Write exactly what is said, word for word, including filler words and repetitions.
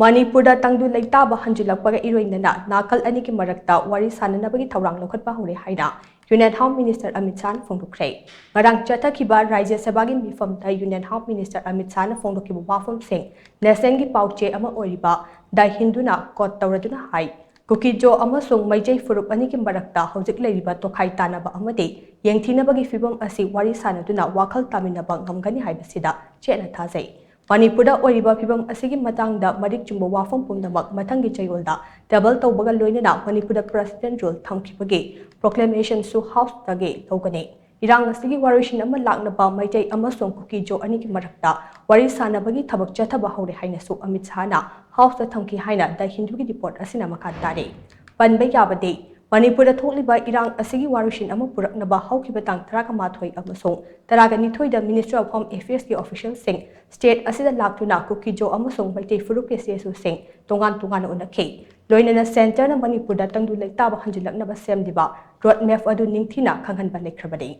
ꯃꯅꯤꯄꯨꯔꯗ ꯇꯪꯗꯨ ꯂꯩꯇꯥꯕ ꯍꯟꯖꯤꯜꯂꯛꯄꯒ ꯏꯔꯣꯏꯅꯅ ꯅꯥꯀꯜ ꯑꯅꯤꯒꯤ ꯃꯔꯛꯇ ꯋꯥꯔꯤ ꯁꯥꯅꯅꯕꯒꯤ ꯊꯧꯔꯥꯡ ꯂꯧꯈꯠꯄ ꯍꯧꯔꯦ ꯍꯥꯏꯅ Union Home Minister ꯑꯃꯤꯠ ꯁꯥꯍꯅ ꯐꯣꯡꯗꯣꯛꯈ꯭ꯔꯦ꯫ ꯉꯔꯥꯡ ꯆꯠꯊꯈꯤꯕ ꯔꯥꯖ꯭ꯌ ꯁꯚꯥꯒꯤ ꯃꯤꯐꯝꯗ Union Home Minister ꯑꯃꯤꯠ ꯁꯥꯍꯅ ꯐꯣꯡꯗꯣꯛꯈꯤꯕ ꯋꯥꯐꯝꯁꯤꯡ Nationꯒꯤ ꯄꯥꯎꯆꯦ ꯑꯃ ꯑꯣꯏꯔꯤꯕ The Hinduꯅ quote ꯇꯧꯔꯗꯨꯅ ꯍꯥꯏ, ꯀꯨꯀꯤꯖꯣ ꯑꯃꯁꯨꯡ ꯃꯩꯇꯩ ꯐꯨꯔꯨꯞ ꯑꯅꯤꯒꯤ ꯃꯔꯛꯇ ꯍꯧꯖꯤꯛ ꯂꯩꯔꯤꯕ ꯇꯣꯈꯥꯏ ꯇꯥꯅꯕ ꯑꯃꯗꯤ ꯌꯦꯡꯊꯤꯅꯕꯒꯤ ꯐꯤꯚꯝ ꯑꯁꯤ ꯋꯥꯔꯤ ꯁꯥꯅꯗꯨꯅ ꯋꯥꯈꯜ ꯇꯥꯃꯤꯟꯅꯕ ꯉꯝꯒꯅꯤ ꯍꯥꯏꯕꯁꯤꯗ ꯆꯦꯠꯅ ꯊꯥꯖꯩ꯫ ꯃꯅꯤꯄꯨꯔꯗ ꯑꯣꯏꯔꯤꯕ ꯐꯤꯚꯝ ꯑꯁꯤꯒꯤ ꯃꯇꯥꯡꯗ ꯃꯔꯤꯛ ꯆꯨꯝꯕ ꯋꯥꯐꯝ ꯄꯨꯝꯅꯃꯛ ꯃꯊꯪꯒꯤ ꯆꯌꯣꯜꯗ table ꯇꯧꯕꯒ ꯂꯣꯏꯅꯅ ꯃꯅꯤꯄꯨꯔꯗ President Rule ꯊꯝꯈꯤꯕꯒꯤ proclamationꯁꯨ Houseꯇꯒꯤ ꯂꯧꯒꯅꯤ꯫ ꯏꯔꯥꯡ ꯑꯁꯤꯒꯤ ꯋꯥꯔꯣꯏꯁꯤꯟ ꯑꯃ ꯂꯥꯛꯅꯕ ꯃꯩꯇꯩ ꯑꯃꯁꯨꯡ ꯀꯨꯀꯤꯖꯣ ꯑꯅꯤꯒꯤ ꯃꯔꯛꯇ ꯋꯥꯔꯤ ꯁꯥꯅꯕꯒꯤ ꯊꯕꯛ ꯆꯠꯊꯕ ꯍꯧꯔꯦ ꯍꯥꯏꯅꯁꯨ ꯑꯃꯤꯠ ꯁꯥꯍꯅ Houseꯇ ꯊꯝꯈꯤ ꯍꯥꯏꯅ The Hinduꯒꯤ report ꯑꯁꯤꯅ ꯃꯈꯥ ꯇꯥꯔꯤ꯫ ꯄꯟꯕ ꯌꯥꯕꯗꯤ, ꯃꯅꯤꯄꯨꯔꯗ ꯊꯣꯛꯂꯤꯕ ꯏꯔꯥꯡ ꯑꯁꯤꯒꯤ ꯋꯥꯔꯣꯏꯁꯤꯟ ꯑꯃ ꯄꯨꯔꯛꯅꯕ ꯍꯧꯈꯤꯕ ꯇꯥꯡ ꯇꯔꯥꯃꯥꯊꯣꯏ ꯑꯃꯁꯨꯡ ꯇꯔꯥꯅꯤꯊꯣꯏꯗ Ministry of Home Affairsꯀꯤ officialꯁꯤꯡ state ꯑꯁꯤꯗ ꯂꯥꯛꯇꯨꯅ ꯀꯨꯀꯤꯖꯣ ꯑꯃꯁꯨꯡ ꯃꯩꯇꯩ ꯐꯨꯔꯨꯞꯀꯤ CSOꯁꯤꯡ ꯇꯣꯉꯥꯟ ꯇꯣꯉꯥꯟꯅ ꯎꯅꯈꯤ꯫ ꯂꯣꯏꯅꯅ Centreꯅ ꯃꯅꯤꯄꯨꯔꯗ ꯇꯪꯗꯨ ꯂꯩꯇꯥꯕ ꯍꯟꯖꯤꯜꯂꯛꯅꯕ ꯁꯦꯝꯂꯤꯕ road map ꯑꯗꯨ ꯅꯤꯡꯊꯤꯅ ꯈꯪꯍꯟꯕ ꯂꯩꯈ꯭ꯔꯕꯅꯤ꯫